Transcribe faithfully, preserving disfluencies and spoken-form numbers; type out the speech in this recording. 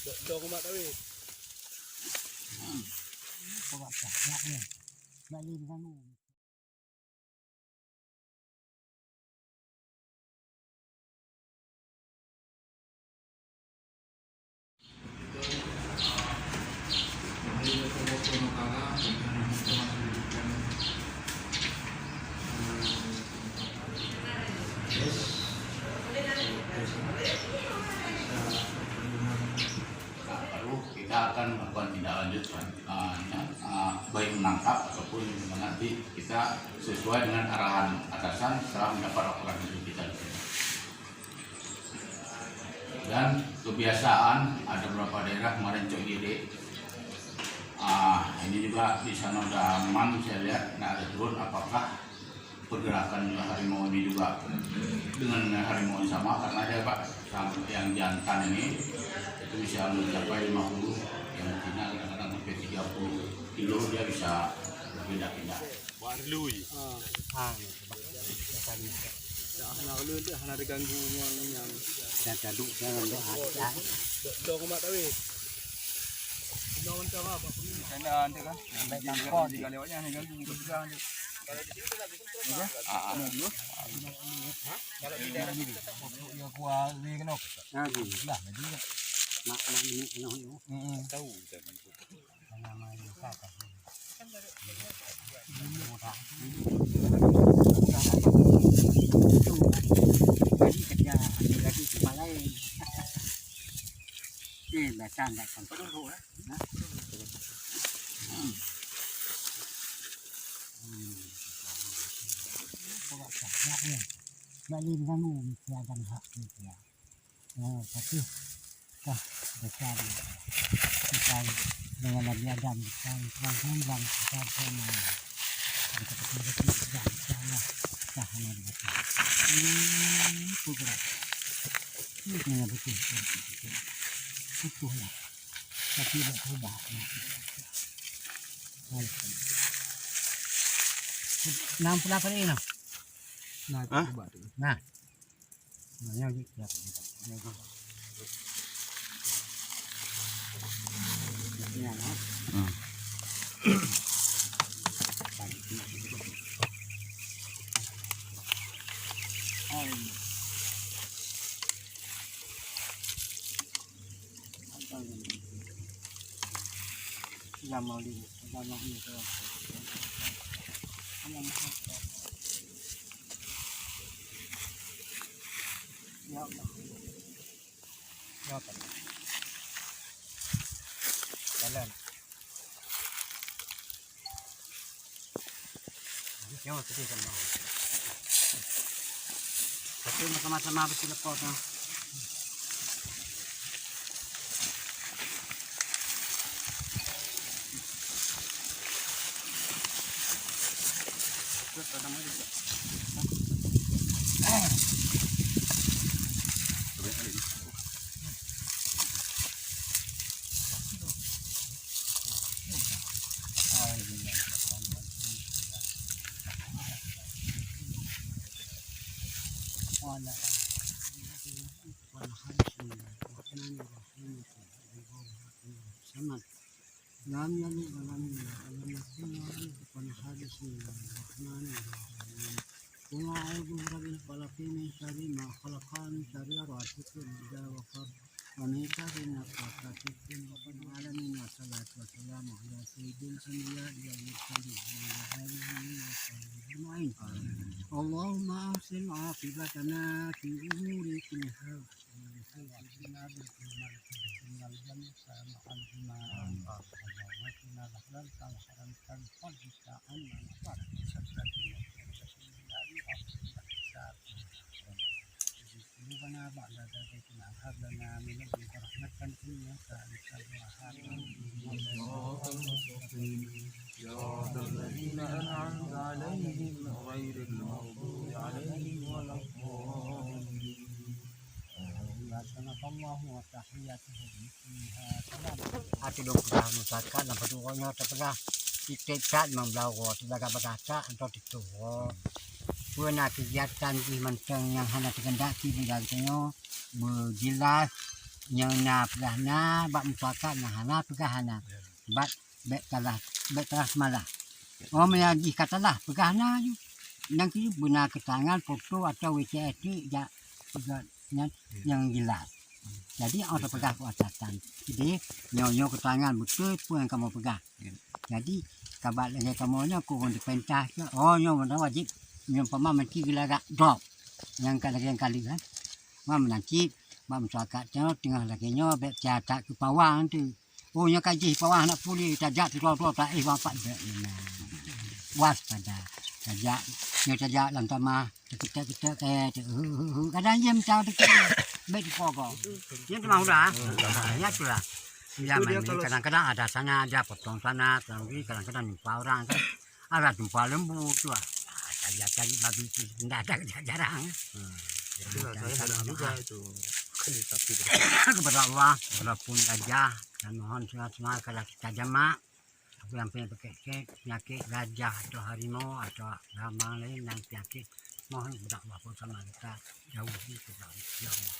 Dok, dok umat tawé. Nak lé ganggu. Baru kita akan melakukan tindak lanjut, ah, ah, baik menangkap ataupun menanti kita sesuai dengan arahan atasan setelah mendapat laporan dari kita. Dan kebiasaan ada beberapa daerah kemarin cok giri. Ah, ini juga di sana udah aman, saya lihat nggak ada turun. Apakah pergerakan harimau ini juga dengan harimau yang sama? Karena dia, Pak, sam-, yang jantan ini itu bisa mencapai lima puluh, yang betina kadang-kadang sampai tiga puluh kilo dia bisa berpindah-pindah. Warlui. Ah. Ah, ya, sebab tak hana ulun tu hana diganggu ngon nyang. Dan taduk jangan doa. Dok, dok umat tawé. Kena mantong ah, Pak. Kena ante kan? Sampai tangkon. Tiga lewatnya ni ganggu kita juga ante. Kalau di sini tu tak bisa. Ya? Ah, ah. Kalau di daerah kita tak boleh. Ya, kuah ni kena. Nah, ni. Lah, jadi. Mak, mak ni, noh, noh. Hmm. Tahu. Nak lé ganggu meusia dan hak meusia. Oh, tapi kah besar, besar dengan Nabi Adam, besar, besar, besar, besar, besar. Ada kata-kata besar, besar, besar, Allah. Kah hana besar. Hmm, itu berat. Ini kena betul, betul, betul. Betul lah. Tapi nak berubah. Enam puluh apa ni, nah? Nah, hah? Coba tu. Nah. Nah, yang ni, ya. Ya, nah. Hmm. Oh, ini. Apa ini? Lama ni, lama ni. Lama ni. Ya Allah. Ya Allah. Jalan. Nyoe sedih kan, Bang. Tapi sama-sama besi lepas, nah. Bismillahirrahmanirrahim. Samad. Lam yalid wa lam yulad wa lam yakul lahu kufuwan ahad. Bismillahirrahmanirrahim. Qul a'udzu birabbil falaq, min syarri ma khalaq, min syarri ghasiqin idza waqab, wa min syarri naffasati fil 'uqad. Alamin, wassalatu wassalamu ala sayyidil anbiya'i wal mursalin wa ala alihi wa sahbihi ajma'in. Allahumma ahsin aqibatana fi umuri kulliha. صراط الذين أنعمت عليهم غير المغضوب عليهم ولا الضالين. Subhanallah wa tahiyyatuhum fiha salam. Hati lôn peugah meusakat lam padum uroe nyoe teupeugah tieb-tieb that meublawa teubaga-baga that atau teutuh. Peue na keugiatan jih mantong nyang hana teukeundaki bak geutanyoe beujeulaih Nyang na peugah na, bak mufakat nyang hana peugah hana. Sebab bék talah, bék talah seumalah. Oh, meunyo jih ka talah, peugah na ju. Nyang keu beuna keutangan, foto atau W C S tu jak peugah nyan nyang jelas. Jadi, oh, tapeugah keu atasan. Jadi, nyoe, nyoe keutangan beutôi peue nyang kamoe peugah. Jadi, ka bak lagèe kamoe nyoe, keu ureueng dipeurintah, oh, nyoe meunan wajéb, nyoe umpama meusti geulagak drop. Nyang ka lagèe nyang ka lheueh, kan. Ma meunan cit, bak masyarakat nyoe teungoh lagèe nyoe, bèk peucaya that keu pawang tu. Oh, nyoe ka jih pawang hana puli, tajak sidroe-droe taéh bak pat bèk meunan. Waspada. Tajak, nyoe tajak lam tamah, teuketek-ketek, eh, teu-, heu, heu, heu. Kadang jih meucah teuketek, bèk dipogoe. Nyan teuma udah. Ya, itulah. Ya, main-main, kadang-kadang ada sana, ada potong sana, kadang-kadang jumpa orang kan. Ada jumpa lembu tu ah. Ah, cari-cari babi tu, ndak ada, jarang. Hmm. Itulah, saya jarang juga itu. Kan sapi tu. Kepada Allah, walaupun gajah, dan mohon semua-semua kalau kita jamak, apa yang punya penyakit, penyakit gajah atau harimau atau hama lain yang penyakit, mohon kepada Allah pun sama kita jauhi kepada Allah. Ya Allah.